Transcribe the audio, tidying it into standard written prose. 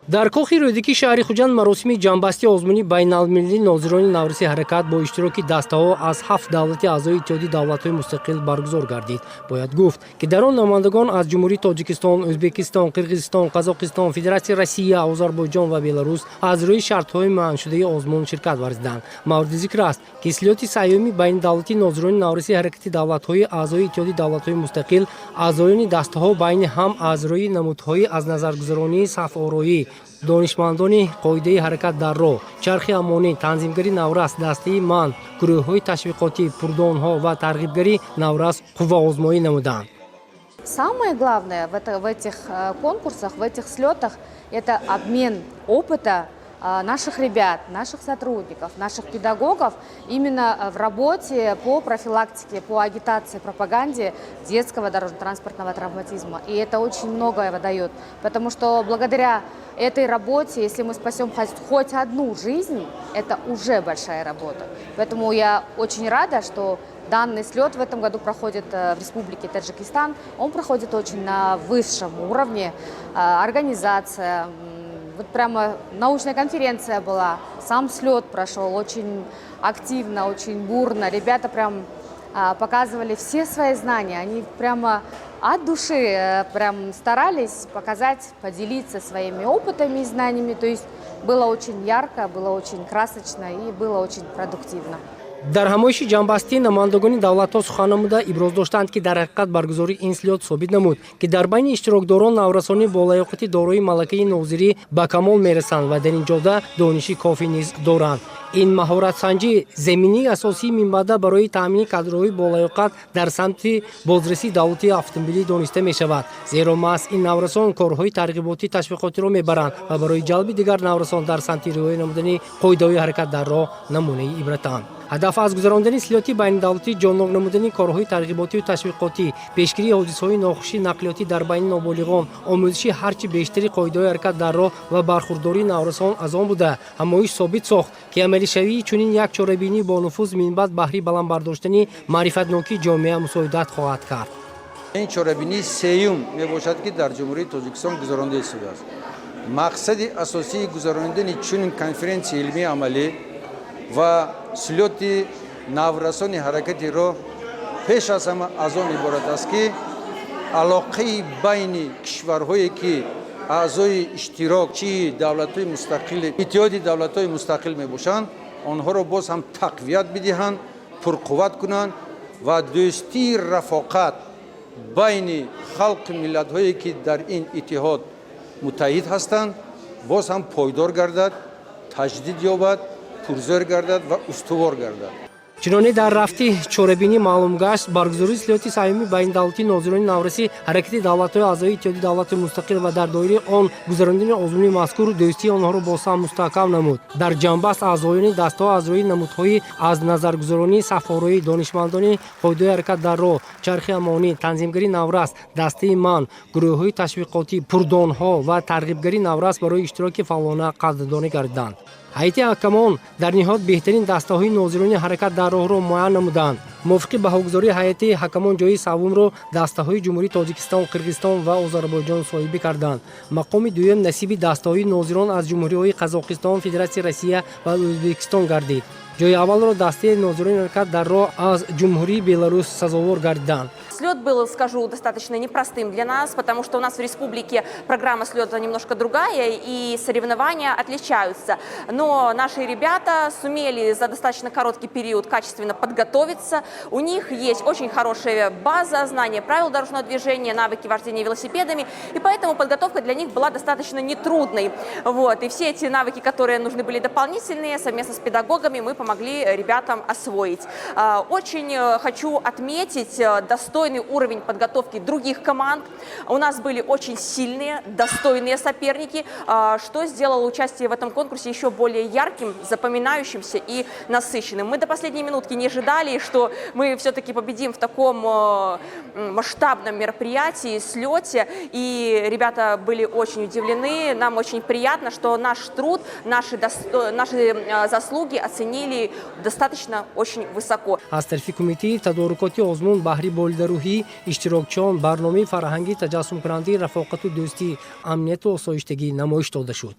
Дар кохи Рӯдакии шаҳри Хуҷанд маросими ҷамъбасти озмуни байналмилалии нозирони навраси ҳаракат бо иштироки дастаҳо аз ҳафт давлати аъзои Иттиҳоди давлатҳои мустақил баргузор гардид. Бояд гуфт, ки дар он намояндагон аз Ҷумҳурии Тоҷикистон, Ӯзбекистон, Қирғизистон, Қазоқистон, Федератсияи Россия, Озарбойҷон ва Беларус аз рӯи шартҳои муайяншудаи озмун ширкат варзиданд. Мавриди зикр аст, ки слёти сеюми байнидавлатии нозирони навраси ҳаракати давлатҳои аъзои Иттиҳоди давлатҳои мустақил аъзоёни дастаҳо байни ҳам аз рӯи намудҳои аз назаргузаронии сафороӣ, донишмандони қоидаи ҳаракат дар роҳ, чархи амонӣ, танзимгари наврас, дастаи ман, гурӯҳҳои ташвиқотӣ, пурдонҳо ва тарғибгари наврас қувваозмоӣ намуданд. Самое главное в этих конкурсах, в этих слетах – это обмен опыта наших ребят, наших сотрудников, наших педагогов именно в работе по профилактике, по агитации, пропаганде детского дорожно-транспортного травматизма. И это очень многое дает, потому что благодаря этой работе, если мы спасем хоть одну жизнь, это уже большая работа. Поэтому я очень рада, что данный слет в этом году проходит в Республике Таджикистан. Он проходит очень на высшем уровне. Организация, вот прямо научная конференция была, сам слет прошел очень активно, очень бурно. Ребята прям показывали все свои знания, они прямо от души прям старались показать, поделиться своими опытами и знаниями. То есть было очень ярко, было очень красочно и было очень продуктивно. Дар ҳамоиши ҷамъбастӣ намояндагони давлатҳо сухан намуда, иброз доштанд, ки дар ҳақиқат баргузории ин слёт собит намуд, ки дар байни иштирокдорон наврасони болаёқати дорои малакаи нозирӣ ба камол мерасанд ва дар ин ҷода дониши кофӣ низ доранд. Ин маҳоратсанҷӣ заминаи асосии минбаъда барои таъмини кадрҳои болаёқат дар самти бозрасии давлатии автомобилӣ дониста мешавад, зеро маҳз ин наврасон корҳои тарғиботӣ, ташвиқотиро мебаранд ва барои ҷалби дигар наврасон дар самти риоя намудани қоидаҳои ҳаракат дар роҳ намунаи ибратанд. Ҳадаф аз гузарондани слёти байнидавлатӣ ҷоннок намудани корҳои тарғиботию ташвиқотӣ, пешгирии ҳодисаҳои нохуши нақлиётӣ дар байни ноболиғон, омӯзиши ҳарчи бештари қоидаҳои ҳаракат дар роҳ ва бархурдории наврасон аз он буда, ҳамоиш собит сохт, ки амалишавии чунин як чорабинии бонуфуз минбаъд баҳри баланд бардоштани маърифатнокии ҷомеа мусоидат хоҳад кард. Ин чорабинии сеюм мебошад, ки дар Ҷумҳурии Тоҷикистон гузаронида истодааст. Мақсади асосии гузаронидани чунин конференсияи илмии амалӣ ва слёти наврасони ҳаракати роҳ пеш аз ҳама аз он иборат аст, ки алоқаи байни кишварҳое, ки аъзои иштирокчии давлатҳои мустақили Иттиҳоди давлатҳои мустақил мебошанд, онҳоро боз ҳам тақвият бидиҳанд, пурқувват кунанд ва дӯстии рафоқат байни халқи миллатҳое, ки дар ин иттиҳод муттаҳид ҳастанд, боз ҳам пойдор гардад, таҷдид ёбад, пурзӯр гардад ва устувор гардад. Чуноне дар рафти чорабинӣ маълум гашт, баргузории слёти сеюми байнидавлатии нозирони наврасӣ ҳаракати давлатҳои аъзои Иттиҳоди давлатҳои мустақил ва дар доираи он гузаронидани озмуни мазкур дӯстии онҳоро боз ҳам мустаҳкам намуд. Дар ҷамъбаст аъзоёни дастаҳо аз рӯи намудҳои аз назаргузаронии сафороӣ, донишмандони қоидаҳои ҳаракат дар роҳ, чархи амонӣ, танзимгари наврас, дастаи ман, гурӯҳҳои ташвиқотӣ, пурдонҳо ва тарғибгари наврас барои иштироки фаъолона қадрдонӣ гардиданд. Ҳайати ҳакамон дар ниҳоят беҳтарин дастаҳои нозирони ҳаракат дар роҳро муайян намуданд. Мувофиқи баҳогузории ҳайати ҳакамон, ҷои саввумро дастаҳои Ҷумҳурии Тоҷикистон, Қирғизистон ва Озарбойҷон соҳибӣ карданд. Мақоми дуюм насиби дастаҳои нозирон аз ҷумҳуриҳои Қазоқистон, Федератсияи Россия ва Ӯзбекистон гардид. Ҷои аввалро дастаи нозирони ҳаракат дар роҳ аз Ҷумҳурии Беларус сазовор гардиданд. Слет был, скажу, достаточно непростым для нас, потому что у нас в республике программа слета немножко другая и соревнования отличаются. Но наши ребята сумели за достаточно короткий период качественно подготовиться. У них есть очень хорошая база, знание правил дорожного движения, навыки вождения велосипедами, и поэтому подготовка для них была достаточно нетрудной. Вот. И все эти навыки, которые нужны были дополнительные, совместно с педагогами мы помогли ребятам освоить. Очень хочу отметить достойный уровень подготовки других команд. У нас были очень сильные, достойные соперники, что сделало участие в этом конкурсе еще более ярким, запоминающимся и насыщенным. Мы до последней минутки не ожидали, что мы все-таки победим в таком масштабном мероприятии, слете, и ребята были очень удивлены. Нам очень приятно, что наш труд, наши заслуги оценили достаточно очень высоко. Аз тарафи кумитаи тадорукоти озмун баҳри болидарӯҳӣ рӯҳии иштирокчиён барномаи фарҳангӣ, таҷассумкунандаи рафоқату дӯстӣ, амнияту осоиштагӣ намоиш дода шуд.